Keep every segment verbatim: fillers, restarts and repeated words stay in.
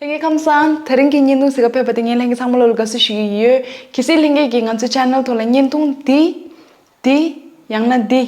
ལྷན་རྒྱས་ཁམས་བཟང་། དེ་རིང་གི་བརྙན་ཐུང་གཟིགས་ག་ཕེབས་པ་དེ་ངས་ལྷན་རྒྱས་ཚང་མ་ལོ་ལ་དགའ་བསུ་ཞུ་གི་ཡོད། གལ་སྲིད་ལྷན་རྒྱས་ཀྱིས་ང་ཚོའི་ཆེ་ནལ་ཐོག་ལ་བརྙན་ཐུང་འདི། འདི། ཡང་ན་འདི།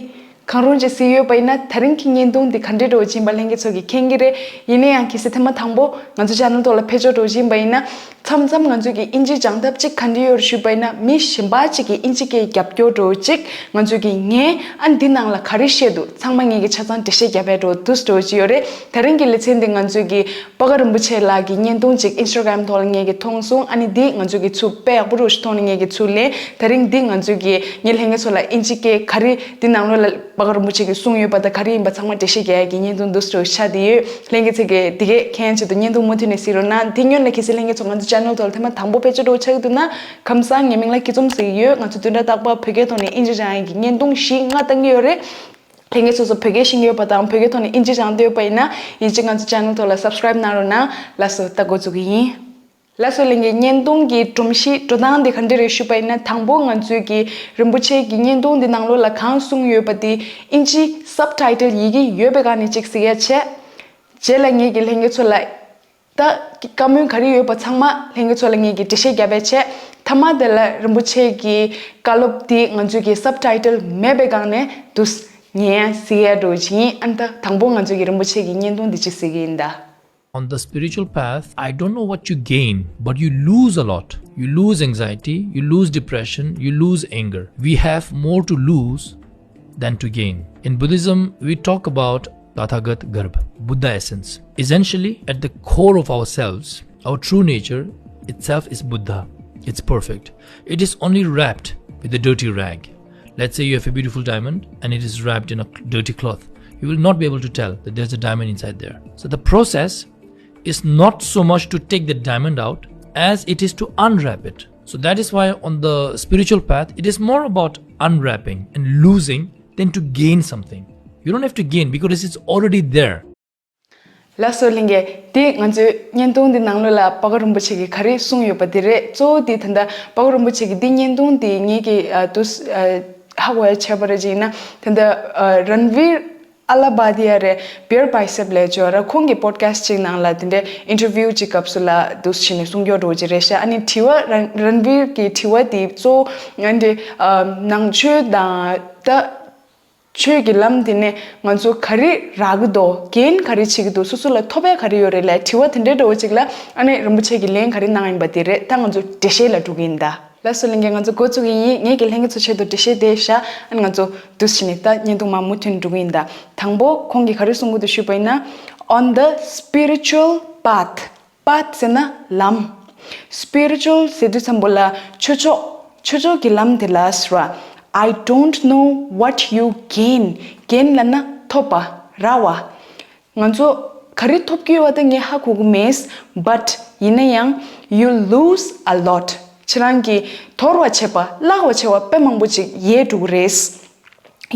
གང་རུང་ཅིག་གཟིགས་ཡོད་པ་ཡིན་ན་དེ་རིང་གི་བརྙན་ཐུང་འདི་ག་འདྲས་འདྲ་བོ་ཅིག་ཡིན་པ་ལྷན་རྒྱས་ཚོ་གིས་མཁྱེན་གྱི་རེད། ཡིན་ན་ཡང་གལ་སྲིད་ཐེངས་མ་དང་པོ་ང་ཚོའི་ཆེ་ནལ་ཐོག་ལ་ཕེབས་ཆོག་འདྲ་བོ་ཅིག་ཡིན་པ་ཡིན་ན། མཚམས་མཚམས་ང་ཚོས་ཀྱི་ཨིན་ཇི་སྦྱང་ཐབས་གཅིག་ག་འདྲ་ཡོད་རེད་ཞུས་པ་ཡིན་ན། མི་གཞན་པ་གཅིག་གིས་ཨིན་ཇི་སྐད་རྒྱབ་སྐྱོར་འདྲ་བོ་གཅིག་ང་ཚོས་ཀྱི་ངས་ཨ་འདི་ནང་ལ་ག་རེ་བཤད་འདུག་ཚང་མ་ངས་ཀྱི་ཆ་ཚང་འགྲེལ་བཤད་རྒྱབ་པའི་འདྲ་བོ་འདུག་འདྲ་བོ་ཅིག་ཡོད་རེད། དེ་རིང་གི་ལེ་ཚན་འདི་ང་ཚོས་ཀྱི་པ་ག་རིན་པོ་ཆེ་ལགས་ཀྱི་བརྙན་ཐུང་གཅིག་ཨིན་སི་ཊ་གྷ་རམ་ཐོག་ལ་ངས་ཀྱི་མཐོང་སོང་། ཨ་ནི་འདི་ང་ཚོས་ཀྱི་ཚུར་དཔེ་ཡག་པོ་འདྲ་བོ་ཞིག་མཐོང་ནས་ངས་ཀྱི་ཚུར་ལེན། དེ་རིང་འདི་ང་ཚོས་ཀྱི་ངས་ལྷན་རྒྱས་ཚོ་ལ་ཨིན་ཇི་སྐད་ག་རེ་འདི་ནང་ལོགས་ལ་པ་ག་རིན་པོ་ཆེ་གིས་གསུངས་ཡོད་པ་དང་ག་རེ་ཡིན་པ་ཚང་མ་འགྲེལ་བཤད་རྒྱག་ཡག་གི་བརྙན་ཐུང་འདུག་འདྲ་བོ་ཆགས་བསྡད་ཡོད། ལྷན་རྒྱས་ཚོས་ཀྱི་འདི་གས་མཁྱེན་ཡག་ཆེད་དུ་བརྙན་ཐུང་མུ་མཐུད་ནས་གཟིགས་རོགས་གནང་། དེ་སྔོན་ལ་གལ་སྲིད་ལྷན་རྒྱས་ཚོ་ང་ཚོའི་ཆེ་ནལ་ཐོག་ལ་ཐེངས་མ་དང་པོ་ཕེབས་ཆོག་འདྲ་བོ་ཆགས་ཀྱི་འདུག་ན། ཁམས་བཟང་། ངའི་མིང་ལ་སྐྱིད་འཛོམས་ཟེར་གྱི་ཡོད། ང་ཚོ་བདུན་ཕྲག་རྟག་པར་བོད་སྐད་ཐོག་ནས་ཨིན་ཇི་སྦྱང་ཡག་གི་བརྙན་ཐུང་བཞི་ལྔ་བཏང་གི་ཡོད་རེད། ལྷན་རྒྱས་ཚོ་ཚོ་བོད་སྐད་ཤེས་ཀྱི་ཡོད་པ་དང་བོད་སྐད་ཐོག་ནས་ཨིན་ཇི་སྦྱང་འདོད་ཡོད་པ་ཡིན་ན། ཡིན་གཅིག་ང་ཚོ་ཆེ་ནལ་ཐོག་ལ་སབ་སི་ཀ་རེབ་གནང་རོགས་གནང་། ལགས་སོ། ད་འགོ་འཛུགས་ཀྱི་ཡིན། ལགས་སོ། ལྷན་རྒྱས་བརྙན་ཐུང་གི་སྒྲོམ་གཞི་འགྲོ་སྟངས་དེ་ག་འདྲ་རེད་ཞུས་པ་ཡིན་ན། དང་པོ་ང་ཚོས་ཀྱི་རིན་པོ་ཆེ་གི་བརྙན་ཐུང་འདི་ནང་ལོགས་ལ་གང་གསུངས་ཡོད་པ་དེ་ཨིན་ཇི་སབ་ཊའི་ཊལ་ཡི་གེ་ཡོད་པའི་སྒང་ནས་གཅིག་གཟིགས་ཡག་བྱས། རྗེས་ལ་ངས་ཀྱི་ལྷན་རྒྱས་ཚོ་ལ། ད་བཀའ་མོལ་ག་རེ་ཡོད་པ་ཚང་མ་ལྷན་རྒྱས་ཚོ་ལ་ངས་ཀྱི་འགྲེལ་བཤད་རྒྱབ་པའི་ཆེད། མཐའ་མ་དེ་ལ་རིན་པོ་ཆེ་གི་བཀའ་སློབ་དེ་ང་ཚོས་ཀྱི་སབ་ཊའི་ཊལ་མེད་པའི་སྒང་ནས་འདུག་ཉན་ཡག་གཟིགས་ཡག་འདྲ་བོ་ཅིག་ཡིན། ཨ་ནི་ད་དང་པོ་ང་ཚོས་ཀྱི་རིན་པོ་ཆེ་གི་བརྙན་ཐུང་འདི་གཅིག་གཟིགས་ཀྱི་ཡིན་ད། On the spiritual path, I don't know what you gain, but you lose a lot. You lose anxiety, you lose depression, you lose anger. We have more to lose than to gain. In Buddhism, we talk about Tathagat Garbha, Buddha essence. Essentially, at the core of ourselves, our true nature itself is Buddha. It's perfect. It is only wrapped with a dirty rag. Let's say you have a beautiful diamond and it is wrapped in a dirty cloth. You will not be able to tell that there's a diamond inside there. So the process is not so much to take the diamond out as it is to unwrap it. So that is why on the spiritual path, it is more about unwrapping and losing than to gain something. You don't have to gain because it's already there. ལགས་སོ། ལྷན་རྒྱས། འདི་ང་ཚོའི་བརྙན་ཐུང་འདི་ནང་ལོགས་ལ་པ་ག་རིན་པོ་ཆེ་གིས་ག་རེ་གསུངས་ཡོད་པ་དེ་རེད། གཙོ་བོ་འདི་ད་ལྟ་པ་ག་རིན་པོ་ཆེ་གིས་འདི་བརྙན་ཐུང་འདི་ངེད་ཀྱིས་ཨ་དུས་ཨ་ཧ་གོ་ཡག་བྱས་པ་རེད་ཅེ་ན། ད་ལྟ་ཨ་རན་བིར་ཨ་ལ་བྷ་དི་ཡ་རེད། བིར་བྷའི་སེབ་ལབ་ཀྱི་ཡོད་ར། ཁོང་གི་པོ་ཌི་ཁ་སི་ཊི་ཅིག་ནང་ལ་དེ་འདྲའི་ཨིན་ཊར་བིའུ་ཅིག་སྐབས་སུ་ལ་འདུག་སེ་བྱས་ནས་གསུང་ཡག་འདྲ་བོ་ཅིག་རེད་ཤག་ཨ་ནི་དྲི་བ་རན་རན་བིར་གྱི་དྲི་བ་དེ་གཙོ་བོ་ང་འདི་ཨ་ནང་ཆོས་དང་ད། ཆོས་ཀྱི་ལམ་དེ་ནས་ང་ཚོ་ག་རེ་རག་གི་འདུག་གེན་ག་རེ་བྱེད་ཀྱི་འདུག་སོ་སོ་ལ་ཐོབ་ཡག་ག་རེ་ཡོད་རེད་ལབ་དྲི་བ་དེ་འདྲའི་འདྲ་བོ་ཅིག་ལ་ཨ་ནི་རིན་པོ་ཆེ་གིས་ལན་ག་རེ་གནང་ཡིན་པ་དེ་རེད། ད་ང་ཚོ་འགྲེལ་བཤད་ལ་འགྲོ་གི་ཡིན་ད། ལགས་སོ། ལྷན་རྒྱས། ང་ཚོ་འགོ་བཙུགས་ཀྱི་ཡིན། ངས་ཀྱིས་ལྷན་རྒྱས་ཚོ་ཆེད་དུ་འགྲེལ་བཤད་དེ་བཞག་ཨ་ནི་ང་ཚོ་འདུག་སེ་བྱས་ནས་ད་བརྙན་ཐུང་མར་མུ་མཐུད་ནས་འགྲོ་གི་ཡིན་ད། དང་པོ་ཁོང་གིས་ག་རེ་གསུང་གི་འདུག་ཞུས་པ་ཡིན་ན། On the spiritual path. པཱཐ་ཟེར་ན་ལམ། སི་པི་རི་ཅུ་ཨལ་ཟེར་དུས་ཙམ་པོ་ལ་ཆོས་ཕྱོགས། ཆོས་ཕྱོགས་ཀྱི་ལམ་དེ་ལ་ཟེར་བ། I don't know what you gain. གེན་ལབ་ན་ཐོབ་པ། རག་པ། ང་ཚོ་ག་རེ་ཐོབ་ཀྱི་ཡོད་པ་དེ་ངས་ཧ་གོ་གི་མེད། But ཡིན་ན་ཡང་། You lose a lot. ཁྱེད་རང་གིས་དོར་བ་བྱས་པ། བརླག་པ་བྱས་པ་དཔེ་མང་པོ་ཅིག་ཡལ་འགྲོ་གི་རེད།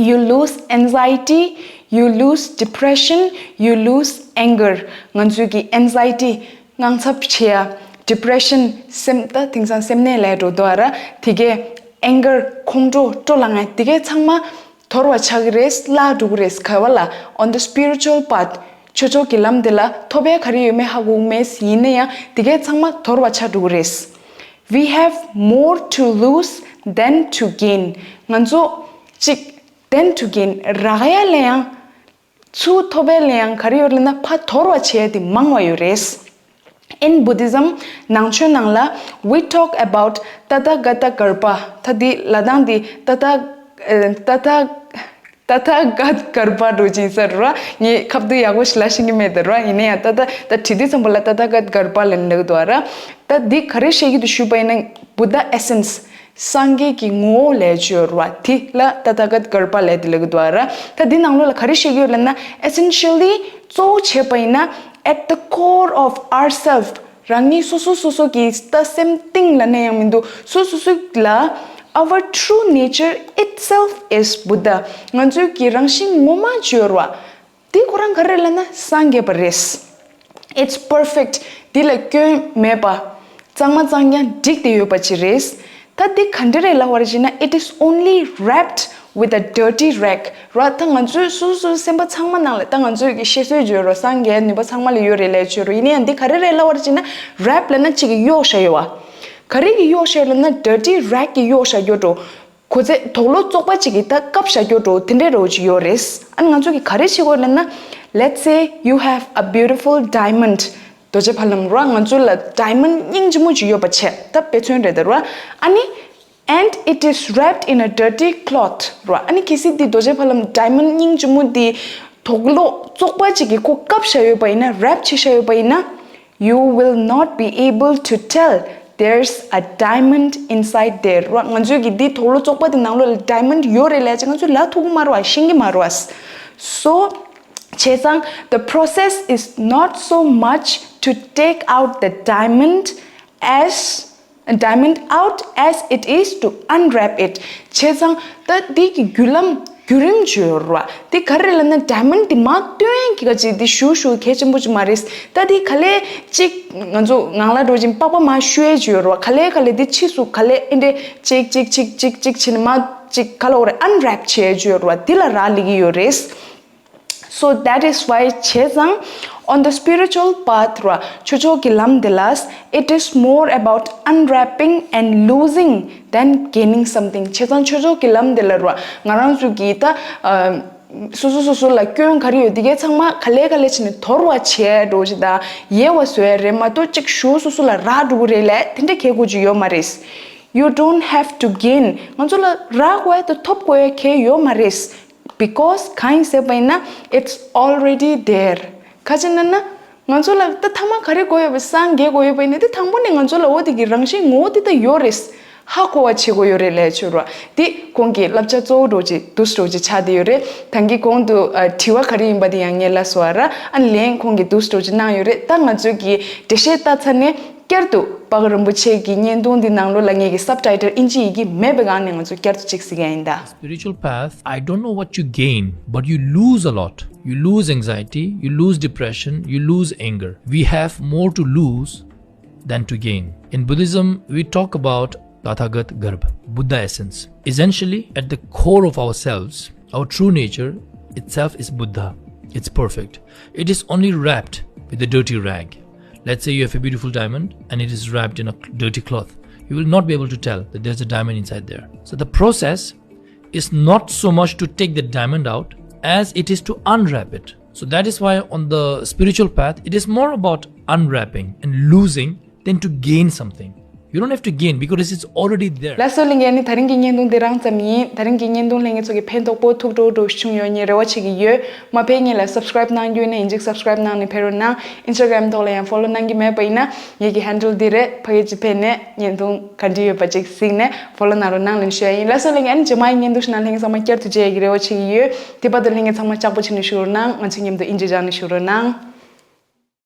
You lose anxiety, you lose depression, you lose anger. ང་ཚོའི་གི་ཨེན་ཛའི་ཊི། དངངས་འཚབ་བྱེད་ཡ། ཌི་པི་རེ་ཤན། སེམས་ད་དེང་སང་སེམས་ནད་ལབ་འགྲོ་འདུག་ཨ་ར། དེ་གས། ཨེང་གར། ཁོང་ཁྲོ། སྤྲོ་ལངས་ཡ་དེ་གས་ཚང་མ་དོར་བ་ཆགས་ཀྱི་རེད། བརླག་འགྲོ་གི་རེད། ག་བ་ལ། On the spiritual path. ཆོས་ཕྱོགས་ཀྱི་ལམ་དེ་ལ་ཐོབ་ཡ་ག་རེ་ཡོད་མེད་ཧ་གོ་གི་མེད། ཡིན་ན་ཡང་དེ་གས་ཚང་མ་དོར་བ་ཆགས་འགྲོ་གི་རེད། We have more to lose than to gain. ང་ཚོ་གཅིག than to gain རག་ཡ་ལ་ཡང་། ཚུར་ཐོབ་ཡ་ལ་ཡང་ག་རེ་ཡོད་ལབ་ན་ཕར་དོར་བ་བྱེད་ཡ་དེ་མང་བ་ཡོད་རེད། In Buddhism, ནང་ཆོས་ནང་ལ། We talk about Tathagata Garba. ད་འདི་ལབ་སྟངས་འདི་ཏ་ཐ། ཨ། ཏ་ཐ། ཏ་ཐ་གཏ་གརྦྷ་འདྲ་བོ་ཅིག་ཡིན་ས་རེད་ར། ངས་ཁ་བསྡུར་ཡག་པོ་ཞིག་ལབ་ཤེས་ཀྱི་མེད་དེ་ར། ཡིན་ན་ཡང་ཏ་ཐ། ད་བྲིས་དུས་ཙམ་པ་ལ་ཏ་ཐ་གཏ་གརྦྷ་ལབ་ནས་ལབ་ཀྱི་འདུག་ཨ་ར། ད་འདི་ག་རེ་བཤད་ཀྱི་འདུག་ཞུས་པ་ཡིན་ན། Buddha essence. སངས་རྒྱས་ཀྱི་ངོ་བོ་ལབ་ཀྱི་ཡོད་རེད་བ། དེ་ལ་ཏ་ཐ་གཏ་གཏ་གརྦྷ་ལབ་དེ་ལབ་ཀྱི་འདུག་ཨ་ར། ད་འདི་ནང་ལོགས་ལ་ག་རེ་བཤད་ཀྱི་ཡོད་ལབ་ན། Essentially གཙོ་བོ་བྱས་པ་ཡིན་ན། At the core of ourself. རང་ཉིད་སོ་སོ་སོ་སོ་གི་ད་སེམས་གཏིང་ལབ་ན་ཡང་མི་འདུག་སོ་སོ་སོ་ལ། Our true nature itself is Buddha. ང་ཚོའི་གི་རང་བཞིན་ངོ་མ་ཅིག་ཡོད་རེད་བ། དེ་ཁོ་རང་ག་རེ་ལབ་ན་སངས་རྒྱས་པ་རེད། It's perfect. འདི་ལ་སྐྱོན་མེད་པ། གཙང་མ་གཙང་རྐྱང་འགྲིག་སྟེ་ཡོད་པ་ཅིག་རེད། ད་འདི་ག་འདྲ་རེད་ལབ་པ་རེད་ཅེ་ན། It is only wrapped with a dirty rag ར། ད་ང་ཚོའི་སོ་སོའི་སེམས་པ་ཚང་མ་ནང་ལ་ད་ང་ཚོའི་གི་བཤད་སྲོལ་བརྗོད་རོ། སངས་རྒྱས་ནུས་པ་ཚང་མ་ལ་ཡོད་རེད་ལས་བརྗོད་རོ། ཡིན་ན་ཡང་འདི་ག་རེ་རེད་ལབ་པ་རེད་ཅེ་ན། wrap ལབ་ན་གཅིག་གི་གཡོགས་བཞག་ཡོད་བ། ག་རེ་གི་གཡོགས་བཞག་ལབ་ན་dirty rag གི་གཡོགས་བཞག་ཡོད་འགྲོ། གོ་ཚད་དུག་ལོག་བཙོག་པ་གཅིག་གི་ད་བཀབ་བཞག་ཡོད་འགྲོ། དེ་འདྲའི་རོ་ཅིག་ཡོད་རེད། ཨ་ནི་ང་ཚོ་གི་ག་རེ་བྱེད་དགོས་ལབ་ན། let's say you have a beautiful diamond རྡོ་རྗེ་ཕ་ལམ་ར། ང་ཚོ་ལ་diamond སྙིང་རྗེ་མོ་ཅིག་ཡོད་པ་བྱས། ད་དཔེ་མཚོན་རེད་ད་ར། ཨ་ནི། and it is wrapped in a dirty cloth ར། ཨ་ནི་གལ་སྲིད་འདི་རྡོ་རྗེ་ཕ་ལམ་diamond སྙིང་རྗེ་མོ་འདི་དུག་ལོག་བཙོག་པ་ཅིག་གི་ཁོ་བཀབ་བཞག་ཡོད་པ་ཡིན་ན། wrap བྱས་བཞག་ཡོད་པ་ཡིན་ན། you will not be able to tell there's a diamond inside there ར། ང་ཚོས་ཀྱི་འདི་དུག་ལོག་བཙོག་པ་འདི་ནང་ལོགས་ལ་diamond ཡོད་རེད་ལབ་ཅིག་ང་ཚོས་ལབ་ཐུབ་ཀྱི་མ་རེད་བ། ཤེས་ཀྱི་མ་རེད་བ། so བྱས་ཙང་the process is not so much to take out the diamond as diamond out as it is to unwrap it བྱས་ཙང་ད་འདི་གི་བརྒྱུད་ལམ་བརྒྱུད་རིམ་བརྗོད་ར། འདི་ག་རེ་ལབ་ན་diamond འདི་མར་བཏོན་གི་ག་ཅིག་འདི་ཞུ་ཞུ་གལ་ཆེན་པོ་ཅིག་མ་རེད། ད་འདི་ག་ལེ་གཅིག་ང་ཚོ་ངང་ལ་འགྲོ་ཅིང་པགས་པ་མར་ཤུ་ཡས་བརྗོད་ར། ག་ལེ་ག་ལེ་འདི་ཕྱིས་སུ་ག་ལེ་ཨེ་འདྲེ་གཅིག་གཅིག་གཅིག་གཅིག་གཅིག་བྱས་ནས་མར་གཅིག་ག་ལ་འོ་རེད། unwrap བྱས་བརྗོད་ར། འདི་ལ་རག་ལས་ཀྱི་ཡོད་རེད། So that is why བྱས་ཙང་on the spiritual path ར། ཆོས་ཕྱོགས་ཀྱི་ལམ་འདི་ལ་it is more about unwrapping and losing than gaining something བྱས་ཙང་ཆོས་ཕྱོགས་ཀྱི་ལམ་འདི་ལ་ར། ང་རང་ཚོ་གི་ད་ཨ་སོ་སོ་སོ་སོ་ལ་སྐྱོན་ག་རེ་ཡོད་འདི་གའི་ཚང་མ་ག་ལེ་ག་ལེ་བྱས་ནས་དོར་བ་བྱས་འགྲོ་ཅིག་ད་ཡལ་བ་བཟོ་ཡ་རེད་མ་གཏོགས་གཅིག་ཞུ་སོ་སོ་ལ་རག་འགྲོ་གི་རེད་ལས་དེ་འདྲ་གལ་དགོས་ཅིག་ཡོད་མ་རེད། You don't have to gain ང་ཚོ་ལ་རག་དགོས་ཡ་ད་ཐོབ་དགོས་ཡ་གལ་ཡོད་མ་རེད། Because གང་ཡིན་ཟེར་བ་ཡིན་ན་it's already there ག་ཅི་ན་ན། ང་ཚོ་ལ་ད་ཐ་མ་ག་རེ་དགོས་ཡོད་པ་སངས་རྒྱས་དགོས་ཡོད་པ་ཡིན་ན་དེ་དང་པོ་ནས་ང་ཚོ་ལ་འོ་དེ་གི་རང་བཞིན་ངོ་བོ་དེ་ད་ཡོད་རེད། ཧ་གོ་བ་བྱེད་དགོས་ཡོད་རེད་ལས་བྱོས་རོགས། དེ་ཁོང་གི་བསླབ་བྱ་གཙོ་བོ་འགྲོ་ཅིག་དུས་འགྲོ་ཅིག་ཆགས་བསྡད་ཡོད་རེད། ད་གིན་གོང་དུ་ཨ་དྲི་བ་ག་རེ་ཡིན་པ་དེ་ཡང་ངས་ལ་སོ་བ་ར་ཨ་ལན་ཁོང་གི་དུས་འགྲོ་ཅིག་གནང་ཡོད་རེད། ད་ང་ཚོས་གི་འགྲེལ་བཤད་ལྟ་ཚར་ནས་བསྐྱར་དུ་པ་ག་རིན་པོ་ཆེ་གི་བརྙན་ཐུང་འདི་ནང་ལོགས་ལ་ངས་གི་subtitle ཨིན་ཇི་ཡི་གེ་མེད་པའི་སྒང་ནས་ང་ཚོ་བསྐྱར་དུ་གཅིག་གཟིགས་ཡ་ཡིན་ད། Spiritual path, I don't know what you gain, but you lose a lot. You lose anxiety, you lose depression, you lose anger. We have more to lose than to gain. In Buddhism, we talk about Tathagata Garbha, Buddha essence. Essentially, at the core of ourselves, our true nature itself is Buddha. It's perfect. It is only wrapped with a dirty rag. Let's say you have a beautiful diamond and it is wrapped in a dirty cloth. You will not be able to tell that there's a diamond inside there. So the process is not so much to take the diamond out as it is to unwrap it. So that is why on the spiritual path, it is more about unwrapping and losing than to gain something. You don't have to gain because it's already there. ལགས་སོ་ལྷན་རྒྱས། ཨ་ནི་ད་རིང་གི་བརྙན་ཐུང་འདི་རང་ཙམ་ཡིན། ད་རིང་གི་བརྙན་ཐུང་ལྷན་རྒྱས་ཚོ་གི་ཕན་ཐོགས་པོ་ཐུགས་སྤྲོ་སྤྲོ་བྱུང་ཡོད་ངས་རེ་བ་བྱེད་ཀྱི་ཡོད། མ་ཕེབས་ངེས་ལ་subscribe གནང་རྒྱུ་ཡིན་ན་ཡིན་གཅིག་subscribe གནང་ནས་ཕེབས་རོགས་གནང་། Instagram ཐོག་ལ་ཡང་follow གནང་གི་མེད་པ་ཡིན་ན་ངེད་ཀྱི་handle འདི་རེད། ཕ་གི་ཅི་ཕེབས་ནས་བརྙན་ཐུང་ག་འདྲ་ཡོད་པ་ཅིག་གཟིགས་ནས་follow གནང་རོགས་གནང་ལེན་ཞུ་ཡ་ཡིན། ལགས་སོ་ལྷན་རྒྱས། ཨ་ནི་རྗེས་མ་ཡི་བརྙན་ཐུང་ཞིག་ནང་ལྷན་རྒྱས་ཚང་མ་བསྐྱར་དུ་མཇལ་ཡ་གི་རེ་བ་བྱེད་ཀྱི་ཡོད། དེ་བར་དུ་ལྷན་རྒྱས་ཚང་མ་ལྕགས་པོ་བྱས་ནས་བཞུགས་རོགས་གནང་། ང་ཚོའི་མཉམ་དུ་ཨིན་ཇི་སྦྱངས་ནས་བཞུགས་རོགས་གནང་།